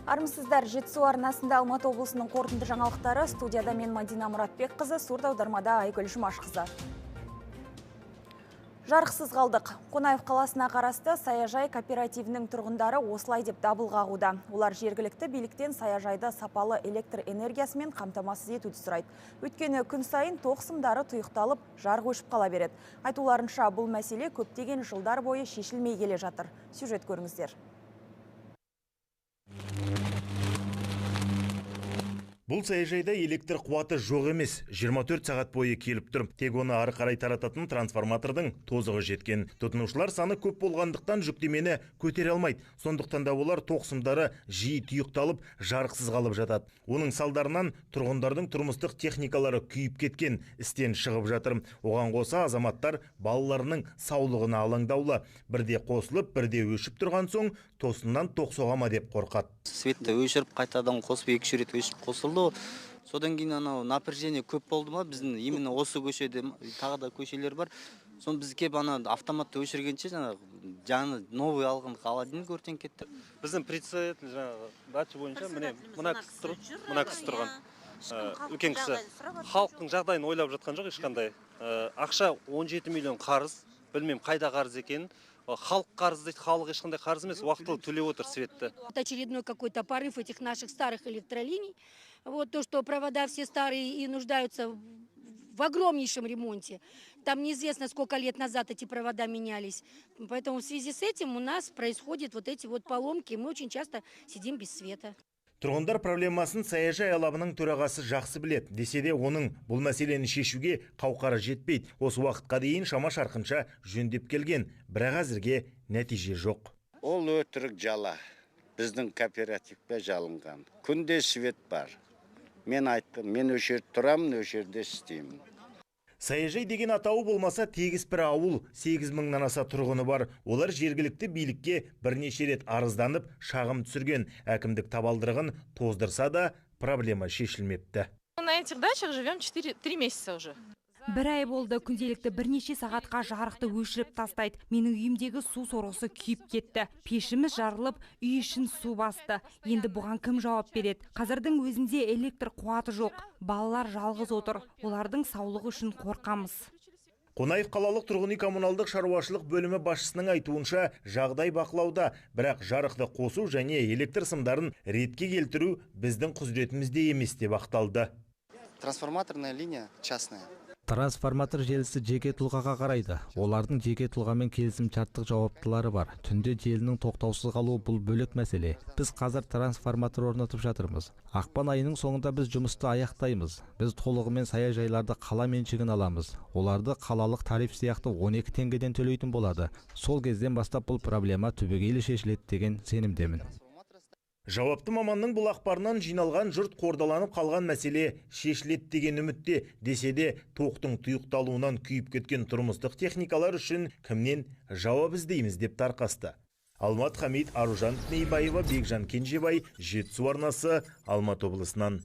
Армысыздар, Жетісу арнасында Алматы облысының қорытынды жаңалықтары. Студияда мен Мадина Мұратбекқызы, сурд аудармада Айгүл Жұмашқызы. Жарықсыз қалдық. Қонаев қаласына қарасты саяжай кооперативінің тұрғындары осылай деп дабыл қағуда. Олар жергілікті биліктен саяжайды сапалы электр энергиясымен қамтамасыз етуді сұрайды. Өйткені күн сайын тоқ сымдары тұйықталып, жарық өшіп қала береді. Айтуларынша, бұл мәселе көптеген жылдар бойы шешілмей келе жатыр. Сюжет көріңіздер. Бұл саяжайда электр қуаты жоқ емес, 24 сағат бойы келіп тұр. Тек оны ары қарай тарататын трансформатордың тозығы жеткен. Тұтынушылар саны көп болғандықтан жүктемені көтере алмайды. Сондықтан да олар тоқ сымдары жиі тұйықталып, жарықсыз қалып жатады. Оның салдарынан тұрғындардың тұрмыстық техникалары күйіп кеткен, істен шығып жатыр. Оған қоса азаматтар балаларының саулығына алаңдаулы. Бірде қосылып, бірде өшіп тұрған соң тосыннан тоқ соға ма деп қорқады. Светті өшіріп, қайтадан қосып, екі рет өшіріп қосылды. Содан кейін анау напряжение көп болды ма, біздің именно осы көшеде тағы да көшелер бар. Соны біз келіп ана автоматты өшіргенше жаңағы жаңы новый алған холодильник өртеніп кетті. Біздің председатель жаңағы дача бойынша міне мына кісі тұр, мына кісі тұрған. Үлкен кісі. Халықтың жағдайын ойлап жатқан жоқ ешқандай. Ақша 17 миллион қарыз, білмеймін қайда қарыз екенін. Халық қарыз дейді, халық ешқандай қарыз емес, уақытылы төлеп отыр светті. Это очередной какой-то порыв этих наших старых электролиний. Вот то, что провода все старые и нуждаются в огромнейшем ремонте. Там неизвестно, сколько лет назад эти провода менялись. Поэтому в связи с этим у нас происходят вот эти вот поломки. Мы очень часто сидим без света. Тұрғындар проблемасын саяжай алабының төрағасы жақсы біледі. Десе де оның бұл мәселені шешуге қауқары жетпейді. Осы уақытқа дейін шама шарқынша жөндеп келген, бірақ әзірге нәтиже жоқ. Ол өтірік жала. Біздің кооперативке жалынған. Күнде свет бар. Мен айттым, мен осы жерде тұрамын, осы жерде істеймін. Саяжай деген атауы болмаса тегіс бір ауыл, 8 мыңнан аса тұрғыны бар. Олар жергілікті билікке бірнеше рет арызданып, шағым түсірген. Әкімдік табалдырығын тоздырса да проблема шешілмепті. На этих дачах живем 3 месяца уже. Бір ай болды, күнделікті бірнеше сағатқа жарықты өшіріп тастайды. Менің үйімдегі су сорғысы күйіп кетті. Пешіміз жарылып, үй ішін су басты. Енді бұған кім жауап береді? Қазірдің өзінде электр қуаты жоқ. Балалар жалғыз отыр. Олардың саулығы үшін қорқамыз. Қонаев қалалық тұрғын үй коммуналдық шаруашылық бөлімі басшысының айтуынша, жағдай бақылауда, бірақ жарықты қосу және электр сымдарын ретке келтіру біздің құзыретімізде емес деп ақталды. Трансформаторная линия частная. Трансформатор желісі жеке тұлғаға қарайды. Олардың жеке тұлғамен келісімшарттық жауаптылары бар. Түнде желінің тоқтаусыз қалуы бұл бөлек мәселе. Біз қазір трансформатор орнатып жатырмыз. Ақпан айының соңында біз жұмысты аяқтаймыз. Біз толығымен саяжайларды қала меншігін аламыз. Оларды қалалық тариф сияқты 12 теңгеден төлейтін болады. Сол кезден бастап бұл проблема түбегейлі шешіледі деген сенімдемін. Жауапты маманның бұл ақпарынан жиналған жұрт қордаланып қалған мәселе шешіледі деген үмітте, десе де тоқтың тұйықталуынан күйіп кеткен тұрмыстық техникалар үшін кімнен жауап іздейміз деп тарқасты. Алмат Хамит, Аружан Тінейбаева, Бекжан Кенжебай, Жетісу арнасы, Алматы облысынан.